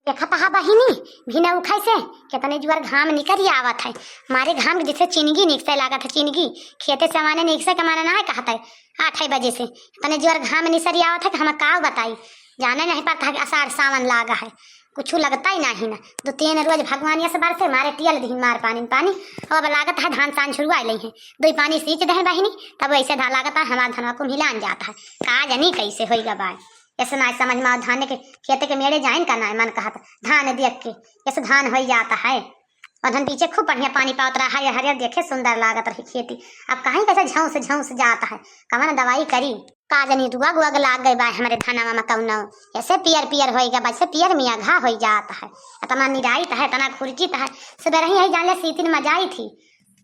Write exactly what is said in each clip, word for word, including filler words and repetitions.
देखत हा बहिनी, भिनऊ खइसे केतने जुआर घाम निकरि आवत है। मारे घाम के जइसे चिनगी निकसे लागत है, चिनगी। खेते से माने निकसे के माने नाहीं कहत है। आठ बजे से तने जुआर घाम निसरि आवत है कि हम काव बताई। जाने नाहीं परत है कि असाढ़ सावन लागा है, कुछु लगतइ नाहीं ना। दुइ तीन रोज भगवान यस बरसे, मारे टियल दिहिन मार पानी पानी। अब लागत है धान सान छुड़वाइ लइहैं, दुइ पानी सींच देहैं बहिनी, तब अइसे धा लागत है हमार धनवा कुम्हिलान जात है। का जनी कइसे होइगा बाय। यस नाहीं समझ मा आवत, धाने के खेते के मेड़े जाइन का नाहीं मन कहत, धान देख के यस धान होइ जात है। अउर धान पीछे खूब बढ़िया पानी पावत रहा, हरियर हरियर देखे सुंदर लागत रही खेती। अब कहीं कइसे झौंस झौंस जात है, कवन दवाई करी। का जनी रोग वोग लाग गइ बाय हमरे धनवा मा कउनो, अइसे पियर पियर होइ गा बाय, अइसे पियर मियाँ घा होइ जात है। एतना निराइत है, एतना खुरचित है। सुबह रही यही जान ले सीतिन मा जाई थी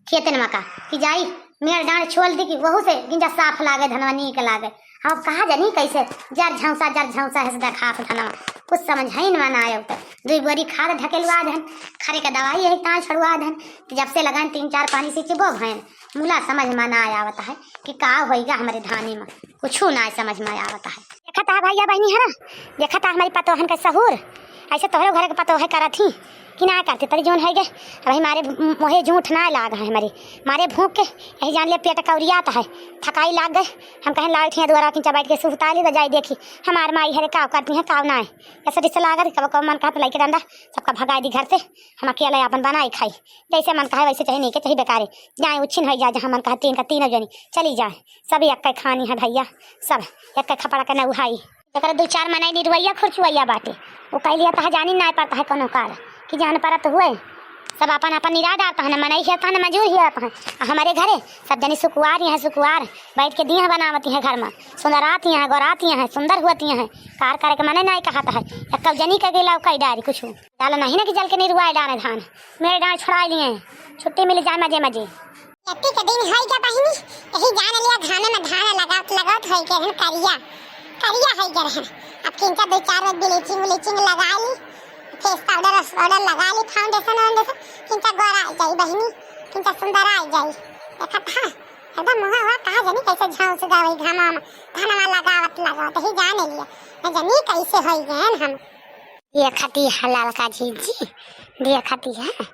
खेतन मा का कि जाई मेड़ डाँड़ छोल दी कि वहू से गिंजा साफ लागे, धनवा नीक लागे। हम कहा जनी कइसे जर झौंसा जर झौंसा है से देखात धनवा, कुछ समझइन मा ना आवत। दुइ बोरी खाद ढकेलवा देहन, खरे के दवाई यही तान छड़वा देहन कि जब से लगाइन तीन चार पानी सींचबो भएन, मुला समझ मा ना आवत है कि का होइगा हमरे धाने मा, कुछु ना समझ मा आवत है। देखत हा भइया बहिनी हरा, देखत हा हमरी पतोहन के सहूर, अइसे तोहरो घर के पतोह करत ही कि ना करती तरी जौन है गे। अबही मारे मोहे जूठ ना लाग है हमरे, मारे भूख के यही जान ले पेट कौरियात है, थकाई लाग गए। हम कहेन लाल ठिया दुआरा किंचा बैठ के सुहता ली तो जाई देखी हमार माई हरे काव करती हैं काव नाहीं। अइसे जइसे लागत कब कब मन कहत लइके डंडा सबका भगाइ दी घर से, हम अकेले आपन बनाई खाई, जइसे मन कहे वइसे, चाहे नीके चाहे बेकारे, जाए उछिन होइ जाए, जहाँ मन कहे तीन का तीनों जनी चली जाए। सब एक्कै खानी है भइया, सब एक्कै खपड़ा के नउहाई। जेकरे दुइ चार मनई निरुवैया खुरचुवैया बाटे, उ कइ लिया तह जानी नाहीं परत है कउनो कार, कि जान परत हुए। सब आपन आपन निराइ डारत है, न मनई हियत है, न मजूर हियत है। आ हमरे घरे सब जनी सुकुवार हैं, सुकुवार बैठ के दिया बनावत हैं घर मा, सुंदरात हैं, गोरात हैं, सुंदर हुअत हैं। कार करे के मने नाहीं कहत है, एक्कौ जनी के गेला कइ डारी कुछु। डाला नाहीं ना कि जल के निरुवाए डारे धान, मेड़ डाँड़ छोड़ाइ लिए, छुट्टी मिलि जाए मजे मजे। खेती के दिन होइगा बहिनी, यही जान लिया घामे मा धान लगावत लगावत होइगे रहन करिया, करिया होइगे रहन। अब किंचा दुइ चार रोज bleaching व्लीचिंग लगाइ ली, face powder powder लगाइ ली, foundation वाउंडेशन, किंचा गोराइ जाई बहिनी, किंचा सुंदराइ जाई। देखत हा एकदम मुँहा हुआ कहा जनी कइसे झौंस गवा घामा मा, धनवा लगावत लगावत ही जान लिया, न जनी कइसे होइगे हम। देखत हा ललका जिज्जी, देखत हा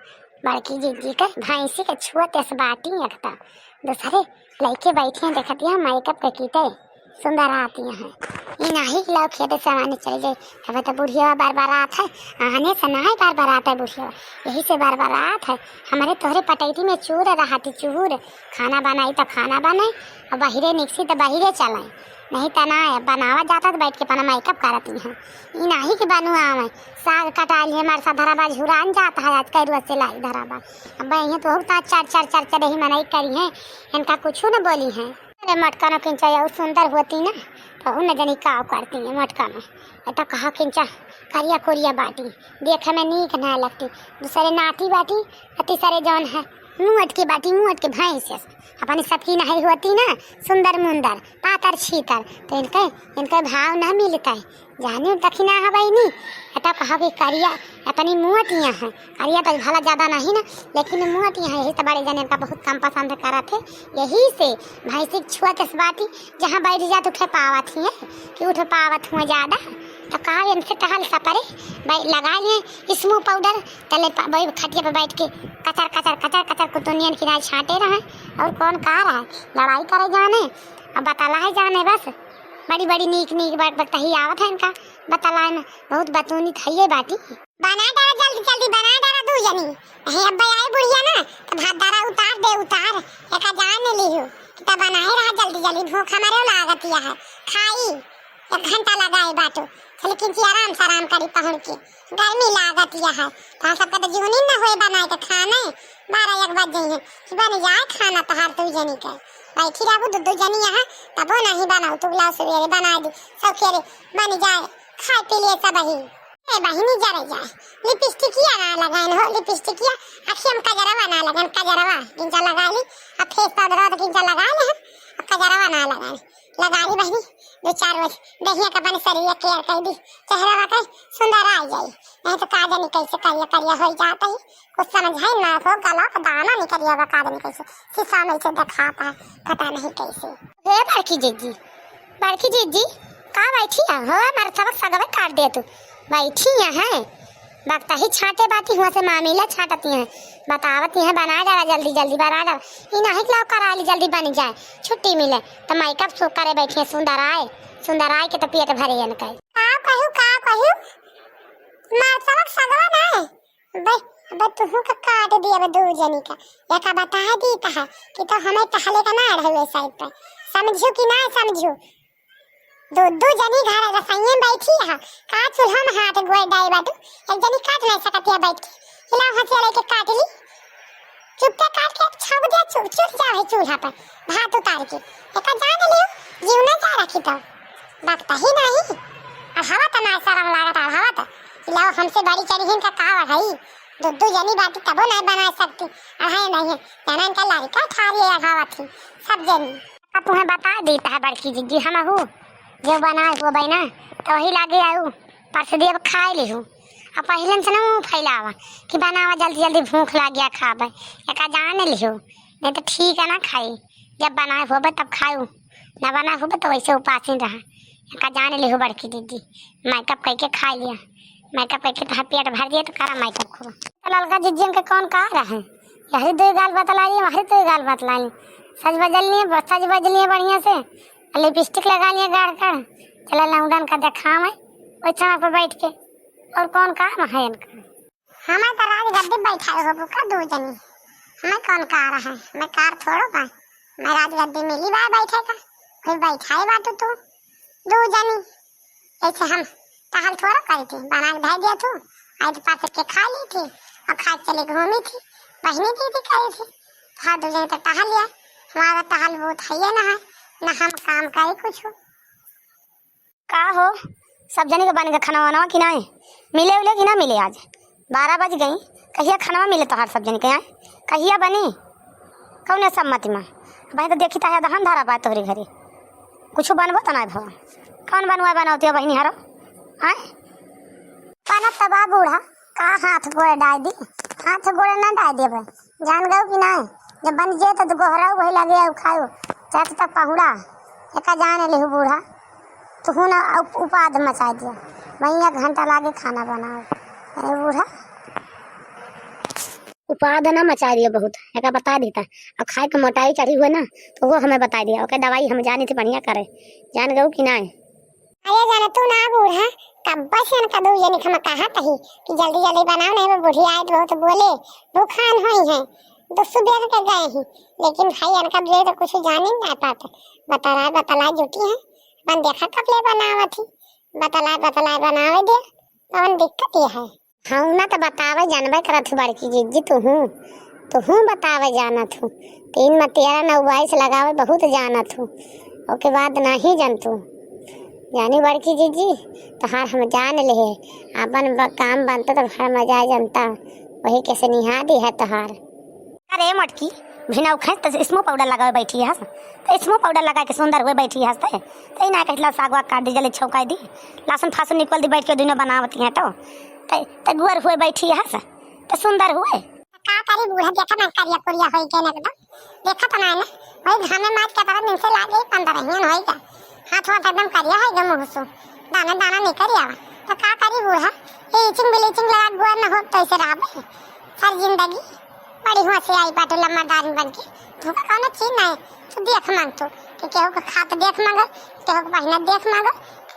बड़की जिज्जी के भैंसी के छुअत अस बाटी। एक त दूसरे लइके बैठी हैं, देखत हा makeup के कीते सुंदरात हैं। ई नाहीं कि लाव खेते से आने चले जाए, तब तो बुढ़िया बरबरात है, आने से नाहीं बरबरात है बुढ़िया, यही से बरबरात है। हमरे तोहरे पटैती मा चूर रहती चूर, खाना बनाई तो खाना बनाई, अउर बहिरे निकसी तो बहिरे चलाई। नहीं त ना, बनावा जाता तो बैठ के अपना makeup करती हैं। ई नाहीं कि बनुआ आवै, साग कटाइ लिहे, मरसा धरा बा, झुरान जात है, आज कई रोज से लाई धरा बा। अब यहीं तो बहुत चर चर चर चर यही मनई करी हैं, इनका कुछु न बोली हैं। अरे मटकनो किंचा अउर सुंदर होती ना, तो उन जनी का करती हैं मटकनो। ए तो कहा किंचा करिया कोरिया बाटी, देखे मा नीक ना लगती। दूसरे नाटी बाटी, अ तीसरे जौन है मुँह अटकी बाटी, मुँह अटकी भैंस अस। अपनी सफी नहीं होती ना, सुंदर मुंदर, पातर छीतर, तो इनके, इनके भाव ना मिलता है। जाने दखिना है बहिनी, एता कहा कि करिया, अपनी मुँह अटिया है, करिया तो भला ज्यादा नहीं ना, लेकिन मुँह अटिया है, यही तो बड़े जने इनका बहुत कम पसंद करत है। यही से भैंसी के छुअत अस बाटी, जहाँ बैठ जात उठे पावत ही है, कि उठे पावत हुआ ज्यादा, तो कहा इनसे टहल सपरे, बै-, लगाइ लिए smooth powder, तले प-, वही खटिया पे बैठ के कचर, कचर, कचर, कचर कुतुनियन की नाई छाटे रहे। अउर कौन का रहे, लड़ाई करे जाने, अब बतलाए जाने बस। बड़ी, बड़ी नीक, नीक बात बतही आवत है इनका बतलाए मा, बहुत बतूनी थइये बाटी। बना डारा जल्दी, जल्दी बना डारा दू जनी। नहीं अब आई बुढ़िया ना, तो भात डारा उतार दे, उतार, एका जान लिहू, कि तब बनाए रहा जल्दी, जल्दी, भूख हमारे लागत है, खाई। एक घंटा लगाए बाटू, चली किंची आराम से आराम करी पहुँच के। गर्मी लागत या है, तो सबका तो जीवनी न होए बनाए के खाने। बारह एक बज जाइए कि बन जाए खाना तोहार दू जनी के। बैठी रहबू दू दू जनी यहाँ, तबो नहीं बनाऊ, तू बुलाओ सवेरे बनाए दी, सब खेरे बन जाए, खाए पी लिए सब ही। ए बहिनी जरे जाए, लिपस्टिकिया ना लगाइन हो, लिपस्टिकिया, अखिया मा कजरवा ना लगाइन, कजरवा किंचा लगा ली, अब face powder तो किंचा लगा ले हम, अब कजरवा ना लगाइन। लगा ली बहिनी, दो चार रोज दहिया का अपने शरीर के care कर दी, चेहरा का सुंदर आ जाई, नहीं तो का जानी कैसे करिया करिया हो जाता ही, कुछ समझ है ना हो, गला का दाना निकल जावा, का जानी कैसे शीशा में से दिखाता है, पता नहीं कैसे। हे बड़की जीजी, बड़की जीजी, का बैठी है हो, हमारे सबक सगवे काट दे तू, बैठी है। बकतही छाँटे बाटी, हुआँ से मामिला छाँटती हैं, बतावती हैं, "बनाए डाला जल्दी जल्दी, बनाए डाला।" ई नाहीं कि लाओ करा ली जल्दी बन जाए, छुट्टी मिले, त makeup सु-, करे बैठी हैं, सुंदर आए, सुंदर आए के त पेट भरे इनका। का कहू, का कहू? मार सबक सगवा नाहीं। बे, बे, तुहू का काट दिया बे दू जनी का। एका बताए दी कहा कि तो हमें टहले का ना रहुए side पे। समझू कि ना समझू? दू, दू जनी घर रसोइये में बैठी है। का चूल्हा में हाथ गोड़ डाई बाटू? एक जनी काट नहीं सकती है बैठ के। हिलाओ हंसिया लेके काट ली। चुपके काट के छौंक दिया, चु-, चुप जाओ है चूल्हा पे। भात उतार के। एका जान लियो, जीव ना जा रखी तो। बकतही नहीं। अढ़ावा त ना शरम लागत, अढ़ावा त। कि लाओ हमसे बड़ी चढ़िन का का अढ़ाई? दू दू जनी बाटी तबो नहीं बना सकती। अढ़ाई नहीं है। जना इनका लड़का ठारी अढ़ावा थी। सब जनी। अब तुम्हें बता देता है बड़की जिज्जी, हम हूँ। जो बनाए हो बहना, तो वही लागे आऊ। परस दिया अब खाए लिहू। अब पहले से ना मुँह फैलावा कि बनावा जल्दी जल्दी, भूख लाग गया खाबे। एका जान लिहू। नहीं तो ठीक है ना खाई। जब बनाए होबे तब खाऊ। ना बनाए होबे तो वैसे उपास ही रहा। एका जान लिहू बड़की जिज्जी। Makeup करके खा लिया। Makeup करके तो पेट भर दिया तो करा makeup खूब। तो ललका जिज्जी हमके कौन कहा रहे? यही दो गाल बतलाई, वही दो गाल बतलाई। सज बजल लिए, सज बजल लिए बढ़िया से। Lipstick लगा लिए गाढ़ कर। चला लौंडन का देखावे। ओइ छाना पर बैठ के। और कौन काम है इनका? हमें तो राजगद्दी बैठाए हो बुका दू जनी। हमें कौन कार है? हमें कार थोड़ो बा। मैं राजगद्दी मिली बा बैठे का। कोई बैठाए बाटू तू दू जनी। ऐसे हम टहल थोड़ा करी थी, बना के धर दिया तू। आज पास के खा ली थी और खा के चली घूमी थी। बहनी दीदी करी थी। हाँ, दू जनी तो टहल लिया। हमारा टहल बहुत है ये ना है, ना हम काम करी कुछ। का हो, सब जनी के बन के खाना वाना कि नाहीं? मिले उले कि ना मिले आज? बारह बज गई, कहिया खाना मिले तोहार सब जनी के, आए? कहिया बनी? कौने सम्मति में? भाई तो देखी ताहे दहन धरा बा तोहरे घरे, कुछ बनबो तो नाहीं भवा। कौन बनवा बनावती है बहनी हरो? आए? बनत तो बा बूढ़ा, का हाथ गोड़ डाल दी? हाथ गोड़ ना डाल देबे। जान गयो कि नाहीं? जब बन जे तो गोहराऊ वही लगे आऊ खाओ। चट तक पहुड़ा। एका जान लेहु बूढ़ा। तुहू ना उप-, उपाद मचा दिया। वहीं एक घंटा लागे खाना बनाओ। अरे बूढ़ा। उपाद ना मचा दिया बहुत। एका बता देता। अब खाए के मोटाई चढ़ी हुए ना, तो वो हमें बता दिया। ओके दवाई हम जानी थी बढ़िया करे। जान गयो कि नाहीं? अरे जानतू ना बूढ़ा, कब्बा से इनका दू जनी के हम कहत ही कि जल्दी जल्दी बनाओ, नहीं वो बूढ़ी आए तो बहुत बोले, भूखान होई है, तो सुबह के गए ही, लेकिन भाई इनका बूढ़े तो कुछ जाने ना पाते, बतला बतला जुटी है, अपन देखा कब ले बनावत ही, बतला बतला बनावे दे, कौन दिक्कत ये है। हम ना तो बतावे जानबे करत हूँ बड़की जिज्जी, तुहूँ, तुहूँ बतावे जानत हूँ। तीन में तेरह नौ बाईस लगावे बहुत जानत हूँ, ओके बाद नहीं जानतू। जानी बड़की जिज्जी, तोहार हम जान लेहे, आपन ब-, काम बनता तो घर में जाए जनता, वही कैसे निहा दी है तोहार। अरे मोटकी, भिनौखैं त स्मो पाउडर लगावे बैठी हस, त स्मो पाउडर लगा के सुंदर हुए बैठी हस, त, त ई ना कहला साग वाग काट दी, जले छौंकाई दी, लहसुन फासुन निकल दी, बैठ के दुनो बनावती हैं तो, त, त गुअर हुए बैठी हस, त सुंदर हुए। का करी बूढ़ा, देखा ना करिया कुरिया होई गए एकदम, देखा तो ना है ना, वही घामे मार के तरह दिन से लागे पंद्रह हियन होई गए, हाथ वाथ एकदम करिया होई गए मुँह सु, दाना दाना निकल आवा, तो का करी बूढ़ा, ये इचिंग ब्लीचिंग लगा गुअर न हो तो ऐसे रहबे, सारी जिंदगी बड़ी होशियारी बाटू लम्बादार बन के। तुमका कौनो चीज नहीं, तू देख मांग तू, कि केहू के खात देख मांगो, केहू के पहिनत देख मांगो,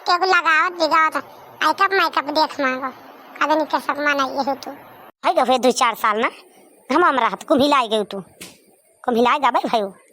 केहू के लगावत बिगावत, makeup makeup देख मांगो, कदनी के सब मनाइए हो तू। है गए दो चार साल ना, हम हम रहत कुम्हिलाई गए तू, कुम्हिलाई गए भाई।